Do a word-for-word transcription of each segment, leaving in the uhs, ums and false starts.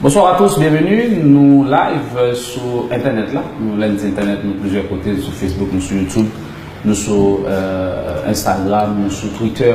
Bonsoir à tous, bienvenue. Nou live sou entènèt la. Nou, lè n di entènèt, nou plizyè kote, nou sou Facebook, nou sou YouTube, nou sou euh, Instagram, nou sou Twitter.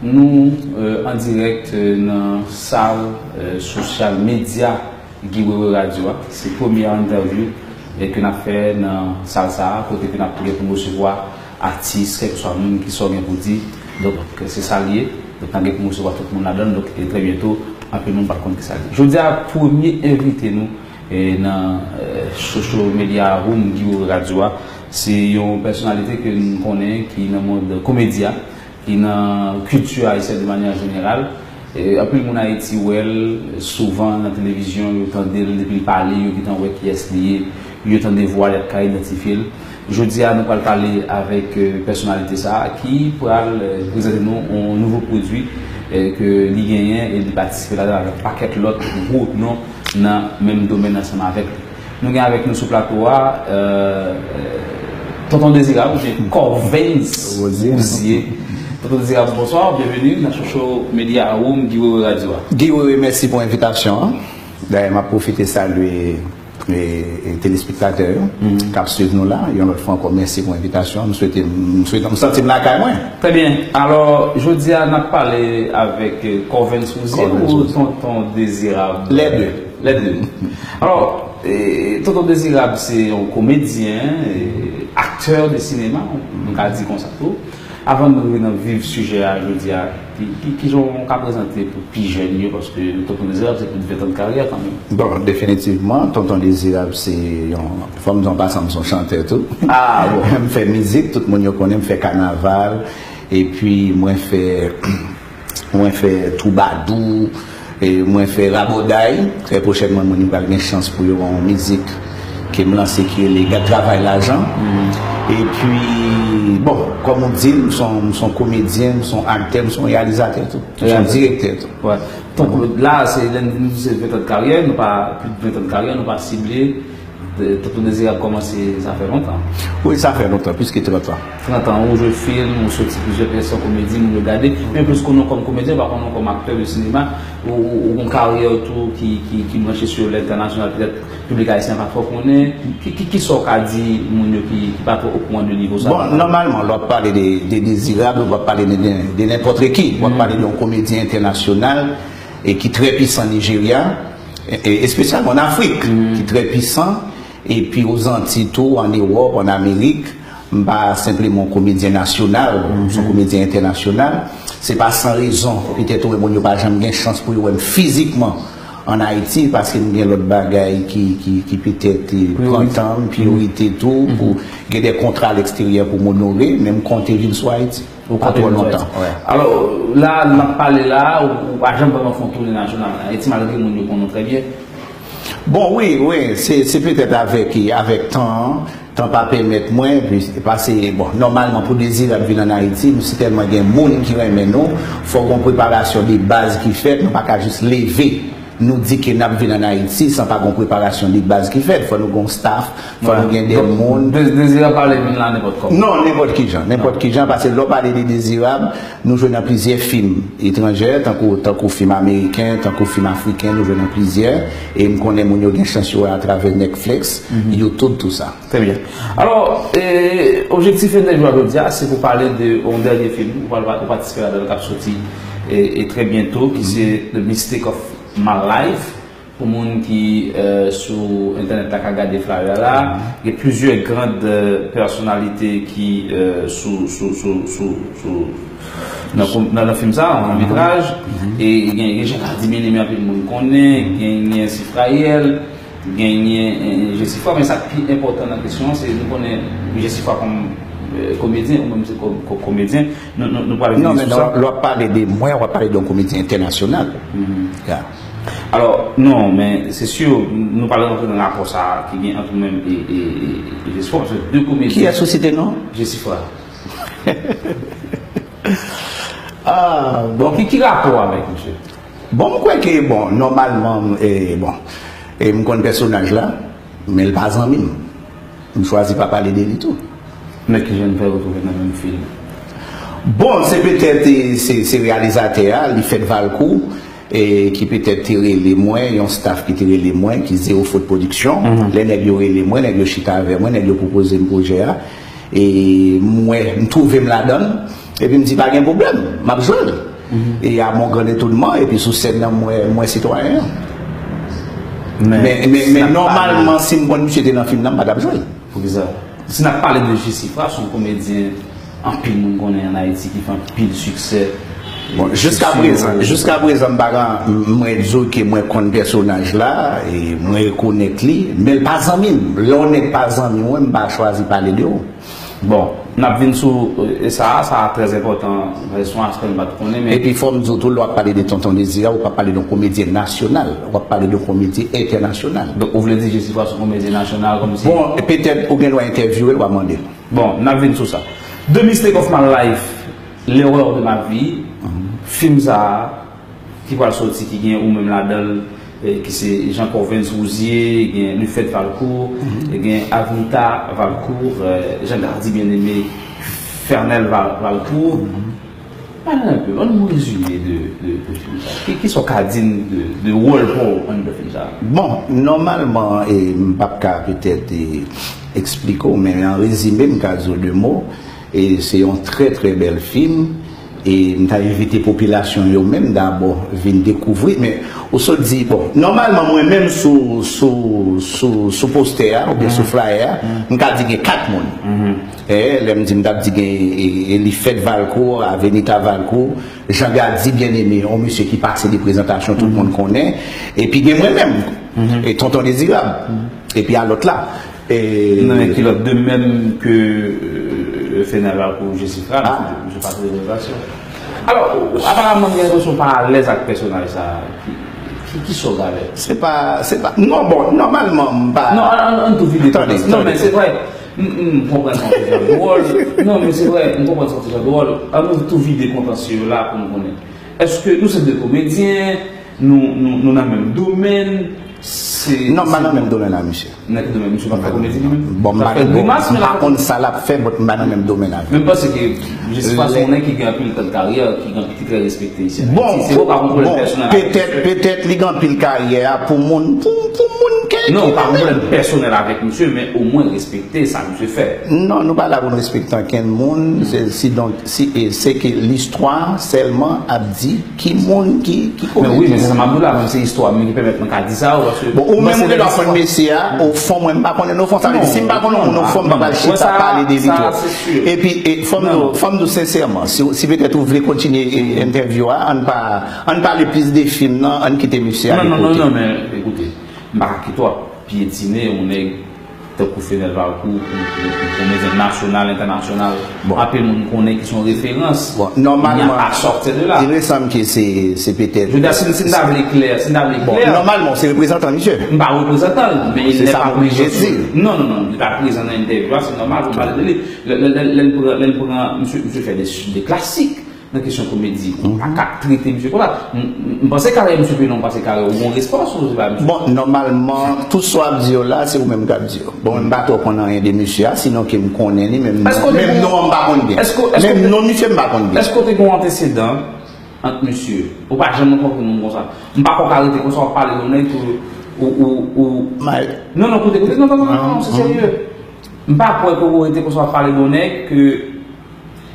Nou euh, an dirèk euh, nan sal euh, sosyal medya Guy Wewe Radio a. Se premye entèvyou eh, ke n ap fè nan sal sa a, kote ke n ap gen pou n resevwa atis, kèlkeswa moun ki sa w gen pou di. Donk, se sa l ye. Donk, n ap gen pou n resevwa tout moun ladan l. Donk, e trè byento, anpil moun pral konn ki sa l ye. Jodi a, premye envite nou eh, nan eh, social media room Guy Wewe Radio a, se yon pèsonalite ke n konnen ki nan mond komedi a, ki nan kilti ayisyèn de manyè jeneral. E, anpil moun Ayiti wè l souvan nan televizyon, yo tande l depi l pale, yo gentan wè kiyès li ye, yo tande vwa l, y ap ka idantifye l. Jodi a, nou pral pale avèk euh, pèsonalite sa a ki pral euh, prezante nou yon nouvo pwodui euh, ke li genyen e li patisipe ladan avèk pakèt lòt gwo non nan menm domèn ansanm avèk li. Nou gen avèk nou sou plato a euh, euh, Tonton Dezirab oubyen Corvens Rosier. Tonton Dezirab, bonswa, byenveni nan Chouchou Media Room Guy Wewe Radio a. Guy Wewe, mèsi pou envitasyon an. Dayè, m ap pwofite salye e, e telespektatè yo k ap swiv nou la. Yon lòt fwa ankò, mèsi pou envitasyon an. M swete, m swete, m santi m lakay mwen. Trè byen. Alò, jodi a, n ap pale avèk eh, Corvens Rosier Corvens ou Rosier. Tonton Dezirab? Lè de. Lè de. Alò, eh, Tonton Dezirab se yon komedyen, eh, aktè de sinema, nou ka di konsa tou. Avan nou rive nan vif sijè a jodi a, ki, ki, ki jan w ka prezante pou pi jèn yo, paske Tonton Dezirab se plis de ven tan de karyè kanmenm. Bon, definitivman, Tonton Dezirab se yon, fò m di an pasan, m se yon chantè tou. Ah, bon. M fè mizik, tout moun yo konnen m fè kanaval, epi mwen fè, mwen fè twoubadou, e mwen fè rabòday. Trè pwochènman, moun yo pral gen chans pou yo wè yon mizik ke m lanse ki rele Gad Travay Lajan. Epi, bon, kòm ou di l, m se yon, m se yon komedyen, m se yon aktè, m se yon reyalizatè tou. M se yon direktè tou. Wè. Donk, la, se lè n di nou se ven tan de karyè, nou pa, plis de ven tan de karyè, nou pa sible. Tonton Dezirab kòmanse, sa fè lontan. Wi, sa fè lontan, plis ke trant an. Trant an, ou jwe fim, ou soti plizyè pyès an komedi, moun yo gade. Men plis konnen w kòm komedyen, pa konnen w kòm aktè de sinema. Ou, ou, ou gen yon karyè tou ki, ki, ki branche sou lentènasyonal, petèt piblik ayisyen an pa twò konnen. Ki, ki, ki sa w ka di moun yo ki, ki pa twò okouran de nivo sa? Bon, nòmalman, lè w ap pale de, de Dezirab, w ap pale de, de, de nenpòt ki. W ap pale de yon komedyen entènasyonal e ki trè pwisan Nijerya, e, e espesyalman an Afrik, ki trè pwisan, epi Ozantiy tou, ann Ewòp, ann Amerik. M pa senpleman yon komedyen nasyonal, m se yon komedyen entènasyonal. Se pa san rezon, petèt ou wè moun yo pa janm gen chans pou yo wè m fizikman ann Ayiti, paske m gen lòt bagay ki, ki, ki petèt eh, pran tan m, priyorite tou, pou gen de kontra aleksteryè pou m onore, men m konte vin sou Ayiti. Ou pa twò lontan. Alò, la, n ap pale la, ou, ou pa janm vrèman fè yon toune nasyonal ann Ayiti, malgre moun yo konnen w trè byen. Bon, wi, wi, se, se petèt avèk, avèk tan an, tan pa pèmèt mwen, pi, pase, bon, nòmalman pou Dezirab vin ann Ayiti, nou si tèlman gen moun ki renmen nou, fò gen yon preparasyon de baz ki fèt, nou pa ka jis leve, nou di ke n ap vin ann Ayiti san pa gen yon preparasyon de baz ki fèt. Fò nou gen yon staff, fò nou gen de moun. Dezirab pa vle vin la nenpòt kòman. Non, nenpòt ki jan, nenpòt ki jan, paske lè w pale de Dezirab, nou jwe nan plizyè fim etranjè, tankou, tankou fim ameriken, tankou fim afriken, nou jwe nan plizyè, e m konnen moun yo gen chans yo wè atravè Netflix, YouTube, tou sa. Trè byen. Alò, e, objektif entèvyou a jodi a, se pou pale de yon dènye fim ou pral pa- ou patisipe ladan l k ap soti e, e trè byento, ki se The Mistake of My Life. Pou moun ki e, sou entènèt la ka gade flyer la, gen plizyè grand e, pèsonalite ki e, sou, sou, sou, sou, sou nan, nan, nan fim sa, nan mitraj, e gen, gen Jean Cardi Bien-Aimé, anpil moun konnen, genyen Sifrayèl, genyen eh, Jesifra, men sa k pi enpòtan nan kesyon an, se nou konnen Jesifra kòm eh, komedyen, ou menm se kòm, kòm komedyen, nou, nou, nou pral vini sou sa. Non, men lè w ap pale de mwen, w ap pale de yon komedyen entènasyonal. Ya. Alò, non, men se si, nou pral rantre nan rapò sa a ki gen ant ou menm e, e, e, e Jesifra, paske de komedyen. Kiyès ou site non? Jesifra. Ah, bon, ki, ki rapò w avèk misye? Bon, m kwè ke, bon, nòmalman, e, bon, e, m konn pèsonaj la, men l pa zanmi m. M chwazi pa pale de li tou. Men kijan n fè retwouve nan menm fim? Bon, se petèt, e, se, se reyalizatè a, li fèt Valcourt, e ki petèt te rele mwen, yon staff ki te rele mwen, ki Zero Faute Production. Lè nèg yo rele mwen, nèg yo chita avè mwen, nèg yo pwopoze m pwojè a, e m wè, m twouve m ladan l, epi m di pa gen pwoblèm, m ap jwe l. E a mon grand étonnement, epi sou sèn nan, m wè, m wè sitwayen an. Men, men, men nòmalman, si m konn misye te nan fim nan, m pa t ap jwe l. Poukisa? Si n ap pale de Jesifra, se yon komedyen anpil moun konnen ann Ayiti ki fè anpil siksè. Bon, jiska prezan, jiska prezan, m pa ka, m- mwen di w ke mwen konn pèsonaj la, e mwen rekonèt li, men l pa zanmi m. Lè yon nèg pa zanmi w, m pa chwazi pale de w. Bon, n ap vin sou e sa a, sa a trè enpòtan, se yon aspè m pa t konnen, men epi fò m di w tou, lè w ap pale de Tonton Dezirab, ou p ap pale de yon komedyen nasyonal, w ap pale de yon komedyen entènasyonal. Donk, ou vle di Jesifra se yon komedyen nasyonal, kòmsi. Bon, petèt ou gen dwa entèvyouwe l, w a mande l. Bon, n ap vin sou sa. The Mistake of My Life, L'erreur de ma vie, fim sa a, ki pral soti, ki gen ou menm ladan l, eh, ki se Jean Corvens Rouzier, gen Lufeth Valcourt, gen Avnita Valcourt, eh, Jean Gardy Bien-Aimé, Fernel Val- Valcourt. Pale n enpe, ban nou rezime de, de, de fim sa. Ki, ki sa w ka di n de, de wòl pa w anndan fim sa? Bon, nòmalman, e, m p ap ka petèt, e, eksplike w, men an rezime, m ka di w de mo. E se yon trè, trè bèl fim. E m ta envite popilasyon yo menm dabò vin dekouvri. Men ou sot di, bon, nòmalman mwen menm sou, sou, sou, sou postè a oubyen sou flyer a, m ka di gen kat moun. E lè m di m t ap di gen e, e Lifèt Valcourt, Avenita Valcourt, Jean Gardy Bien-Aimé, yon mesye ki pase de prezantasyon tout moun konnen. Epi gen mwen menm, e Tonton Dezirab. Epi a lòt la. E nan men ki lòt, de menm ke, euh, Fenel Valcourt, Jesifra, misye, misye pa trè prezantasyon. Alò, aparaman, m gen enpresyon w pa alèz ak pèsonaj sa a. Ki, ki, ki sa w gade? Se pa, se pa, non, bon, nòmalman, m pa. Non, ann, ann, ann tou vide. Tande, non, tande. Men se vre. M, m, m konprann sa w te fè dwòl. Non, men se vre, m konprann sa w te fè dwòl. Ann nou tou vide kontansye yo la pou n konnen. Èske nou se de komedyen? Nou, nou, nou nan menm domèn? Se, non, m pa nan menm domèn la, misye. Nan ki domèn? Misye pa fè komedi li menm? Bon, m pa, bon, m pa konn sa l ap fè, but m pa nan menm domèn avè l. Men m panse ke Jesifra se yon nèg ki gen anpil tan de karyè, ki gen, ki trè respekte isi an Ayiti. Se vre, w pa gen pwoblèm pèsonèl avèk misye. Petèt, petèt li gen anpil karyè a pou moun, pou, pou moun ke. Non, w pa gen pwoblèm pèsonèl avèk misye, men omwen respekte sa misye fè. Non, nou pa la pou n respekte ankenn moun. Se, si donk, si, e, se ke listwa sèlman ap di ki moun ki, ki komedyen. Men wi, men se sa m ap di w la, menm se istwa m ki pèmèt mwen ka di sa, paske. Bon, ou menm ou gen dwa konn mesye a, o fon mwen, m pa konnen o fon, sa vle di, si m pa konnen moun o fon, m pa pral chita pale de li twòp. Epi, e, fò m di w, fò m di w sensèman, si, si petèt ou vle kontinye, e, entèvyou a, ann pa, ann pale plis de fim nan, ann kite mesye a de kote. Non, non, non, non, men, ekoute, m pa ka kite w ap pyetine yon nèg tankou Fenel Valcourt, yon, yon, yon komedyen nasyonal, entènasyonal. Bon. Anpil moun konnen ki se yon referans. Bon, nòmalman, il n'y a pas à sortir de là. Il me semble que c'est, c'est peut-être. Je veux dire, si, si n ta vle klè, si n ta vle klè. Bon, nòmalman, se reprezantan misye. M pa reprezantan l, men il n'est pas présent. Non, non, non, li pa prezan nan entèvyou a, se nòmal pou m pale de li. Lè, lè, lè, lè l pran, lè l pran, misye, misye fè de, de klasik. Nan kesyon komedi, ou pa ka trete misye konsa. M, m, m panse karyè misye pi long pase karyè w, ou gon respè w sipoze bay misye. Bon, nòmalman, tout sa w ap di yo la, se ou menm k ap di yo. Bon, m pa twò konn anyen de misye a, sinon ke m konnen li, menm non, menm non an m pa konn byen. Menm non misye m pa konn byen. Èske w te gen yon antesedan ant misye? Ou pa janm rankontre moun konsa. M pa kwè w ka rete konsa, w ap pale de yon nèg pou ou, ou, ou. Non, non, koute, koute, non, non, non, non, se serye. M pa kwè ke w rete konsa, w ap pale de yon nèg ke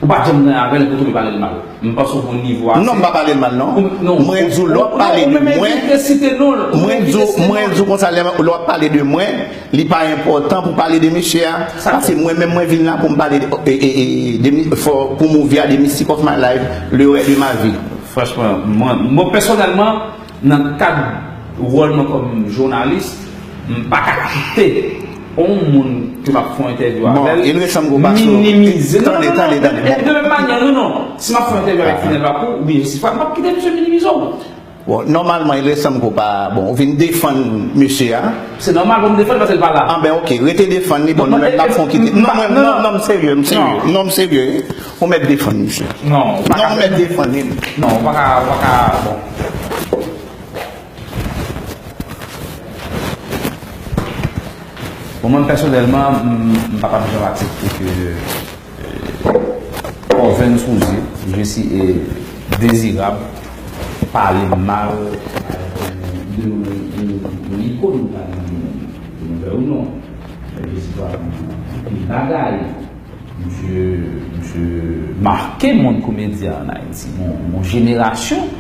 Ou pa janm gen avè l pou tou pale l mal. M panse w gon nivo ase. Non, m pa pale l mal, non. Mwen di w, lè w ap pale de mwen, mwen di w, mwen di w konsa, lè, lè w ap pale de mwen, li pa enpòtan pou pale de mesye a. Paske mwen menm, mwen vin la pou m pale de, e, e, e, de mi- fò, pou movie a, The Mystique of My Life, L'erreur de ma vie. Franchman, mwen, mwen pèsonèlman, nan kad wòl mwen kòm jounalis, m pa ka kite yon moun ke m ap fè yon entèvyou avè l minimize. Non, non, non, non, de menm manyè, non, non. Si m ap fè yon entèvyou avèk Fenel Valcourt oubyen Jesifra, m p ap kite misye minimize w. Bon, nòmalman, il me semble que w pa, bon, ou vin defann mesye a. Se nòmal pou m defann paske l pa la. Ah, ben, ok, rete defann li, bon, nou menm n ap fè yon kite. Non, mwen, non, non, m serye, m serye. Non, m serye. Ou mèt defann misye. Non, ou pa ka. Non, ou mèt defann li. Non, ou pa ka, ou pa ka, bon. Bon, mwen pèsonèlman, m, m pa p ap janm aksepte ke, euh, Corvens Rouzier, Jessie e Dezirab, Pale mal de yon, yon, yon ikòn, pa gen moun, ke nou vle ou non. Jessica, anpil bagay. Misye, misye make mond komedi a ann Ayiti. Yon, yon jenerasyon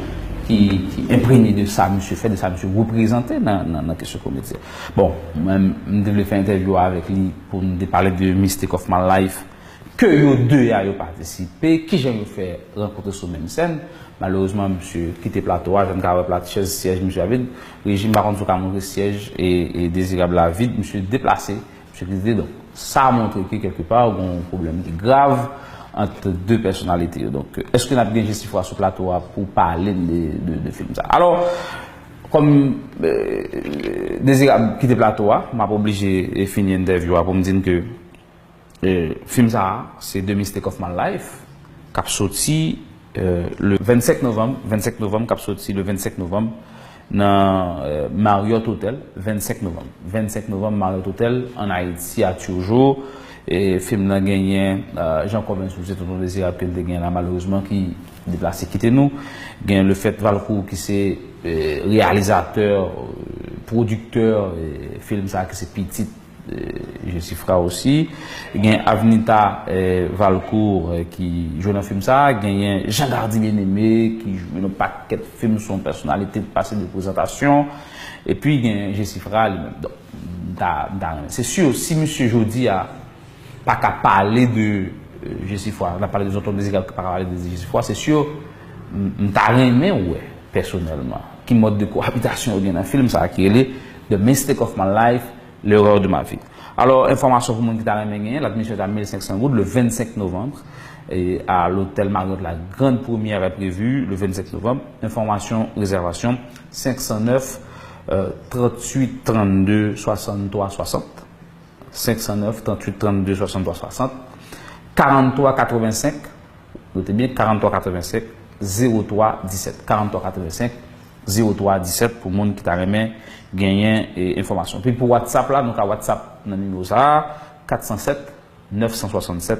ki, ki enpregne de sa misye fè, de sa misye reprezante nan, nan, nan kesyon komedi a. Bon, mwen, m te vle fè entèvyou avèk li pou n te pale de Mistake of My Life, ke yo de a yo patisipe, kijan yo fè rankontre sou menm sèn. Malerezman, misye kite plato a, jan n ka wè plat, chèz, syèj misye a vid. Reji, m pa konn si w ka montre syèj e, e Dezirab la vid, misye deplase, misye kite. Donk, sa montre ke kèlkepa, gen yon pwoblèm ki grav ant de pèsonalite yo. Donk, èske n ap gen Jesifra sou plato a pou pale n de, de, de fim sa? Alò, kòm, euh, Dezirab kite plato a, m ap oblije, eh, fini entèvyou a pou m di n ke, eh, fim sa a, se The Mistake of My Life, k ap soti, eh, le vennsenk novanm, vennsenk novanm, k ap soti le vennsenk novanm nan, eh, Marriott Hotel, vennsenk novanm. Vennsenk novanm, Marriott Hotel, ann Ayiti, a Turgeau. E fim nan genyen, eh, Jean Corbin Soulier, Tonton Dezirab ke l te genyen la, malerezman, ki deplase kite nou. Gen Lefèt Valcourt ki se, eh, reyalizatè, eh, pwodiktè, eh, fim sa a ki se pitit, eh, Jesifra osi. Gen Avnita, eh, Valcourt, eh, ki jwe nan fim sa a. Genyen Jean Gardy Bien-Aimé ki jwe nan pakèt fim, se yon pèsonalite k pase de prezantasyon. Epi gen Jesifra li menm. Donk, m ta, m ta renmen. Se si, si misye jodi a pa ka pale de, euh, Jesifra, n ap pale de Tonton Dezirab ki pa ka pale de Jesifra, se si, m, m ta renmen wè, pèsonèlman, ki mòd de koabitasyon yo gen nan fim sa a ki rele The Mistake of My Life, L'erreur de ma vie. Alò, enfòmasyon pou moun ki ta renmen genyen, ladmisyon est à mil cinq cents goud le vingt-cinq novembre, et à l'hôtel Marriott, la grande première est prévue le vingt-cinq novembre. Enfòmasyon, rezèvasyon, cinq cent neuf, euh, trente-huit trente-deux soixante-trois soixante. Cinq cent neuf, trente-huit trente-deux soixante-trois soixante, quarante-trois quatre-vingt-cinq, note byen, quarante-trois quatre-vingt-cinq, zéro trois dix-sept, quarante-trois quatre-vingt-cinq, zéro trois dix-sept, pou moun ki ta renmen genyen, eh, enfòmasyon. Epi pou WhatsApp la, nou ka WhatsApp nan nimewo sa a, quatre cent sept neuf cent soixante-sept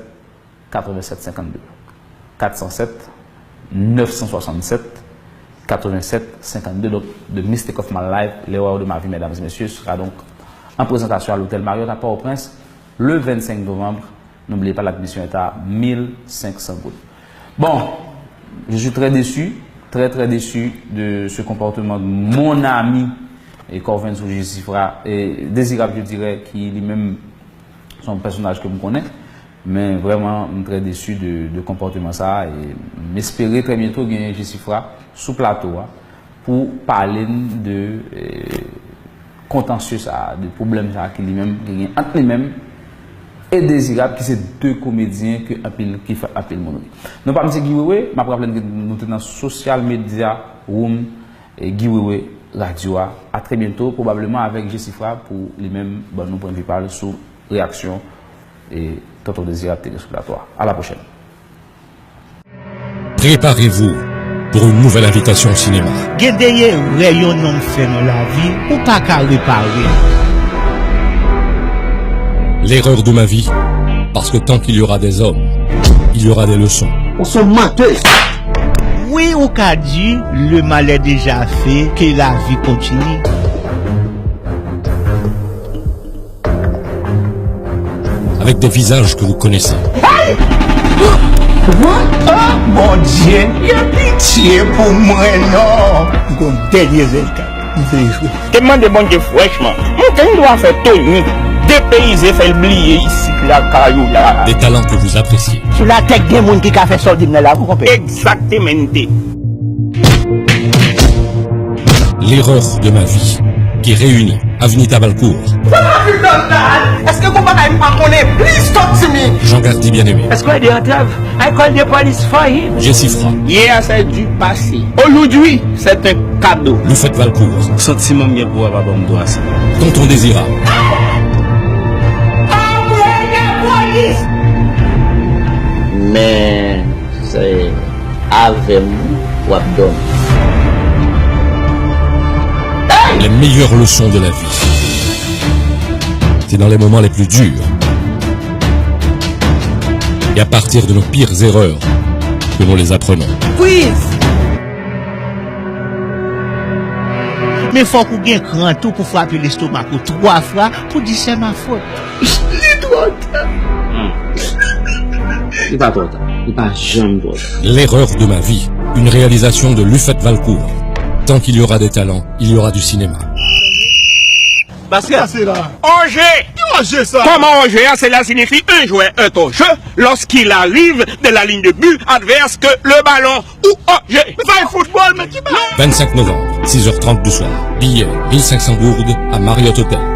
quatre-vingt-sept cinquante-deux. Quatre cent sept neuf cent soixante-sept quatre-vingt-sept cinquante-deux. Donc, The Mistake of My Life, l'erreur de ma vie, mesdames et messieurs, sera donc en présentation à l'hôtel Marriott à Port-au-Prince le vingt-cinq novembre. N'oubliez pas, l'admission est à mille cinq cents goud. Bon, je suis très déçu, très, très déçu de ce comportement de mon ami et Corvens ou Jesifra. Et Désirable, je dirais, qui lui-même, se yon pèsonaj ke m konnen, men vrèman, m trè desi de, de konpòteman sa a, e m espere trè byento gen Jesifra sou plato a pou pale n de, eh, kontansye sa a, de pwoblèm sa a ki li menm, ki gen ant li menm e Dezirab, ki se de komedyen ke anpil, ki fè anpil moun ri. Non pa m se Guy Wewe, m ap raple n ke nou te nan social media room, eh, Guy Wewe Radio a. A trè byento, pwobableman avèk Jesifra pou li menm ban nou pwennvi pa l sou reyaksyon e Tonton Dezirab te gen sou plato a. À la prochaine. Préparez-vous pour une nouvelle invitation au cinéma. Gen de erè yon nonm fè nan lavi, ou pa ka repare. L'erreur de ma vie, parce que tant qu'il y aura des hommes, il y aura des leçons. Ou se yon mantè. Wi, ou ka di, le mal est déjà fait, que la vie continue. Avec des visages que vous connaissez. Hey! What? Oh, Bondye, gen pitye pou mwen, non. M gon dènye zèl ka, m vle jwe. Te mande Bondye frèchman, m gen dwa fè Tony depeyize, fè l bliye isit lakay ou la. Des talents que vous appréciez. Sou latè gen moun ki ka fè sa w di m nan lavi, konpè. Exactamente. L'erreur de ma vie, qui réunit Avnita Valcourt. What have you done, man? Èske gon bagay m pa konnen? Please talk to me. Jean Gardy Bien-Aimé. Èske w ede antrèv? I call the police for him. Jesifra. Hier, c'est du passé. Aujourd'hui, c'est un cadeau. Lefèt Valcourt. Santiman m gen pou w a pa ban m dwa sa. Tonton Dezirab. Apre la police. Men se avè m w ap dòmi. Les meilleures leçons de la vie, c'est dans les moments les plus durs et à partir de nos pires erreurs que nous les apprenons. Freeze! Men fòk ou gen kran tou pou frape lestomak ou twa fwa pou di c'est ma faute. Li twò ta. Li pa twò ta. Li pa janm twò ta. L'erreur de ma vie, une réalisation de Lufet Valcourt. Tant qu'il y aura des talents, il y aura du cinéma. Paske Pase la. Oje! Ki oje sa? Comment oje? Cela signifie un joueur est au jeu lorsqu'il arrive de la ligne de but adverse que le ballon ou oje. Men sa e foutbòl, men ki bagay? Vingt-cinq novembre, six heures trente du soir. Billet, mille cinq cents gourdes à Marriott Hotel.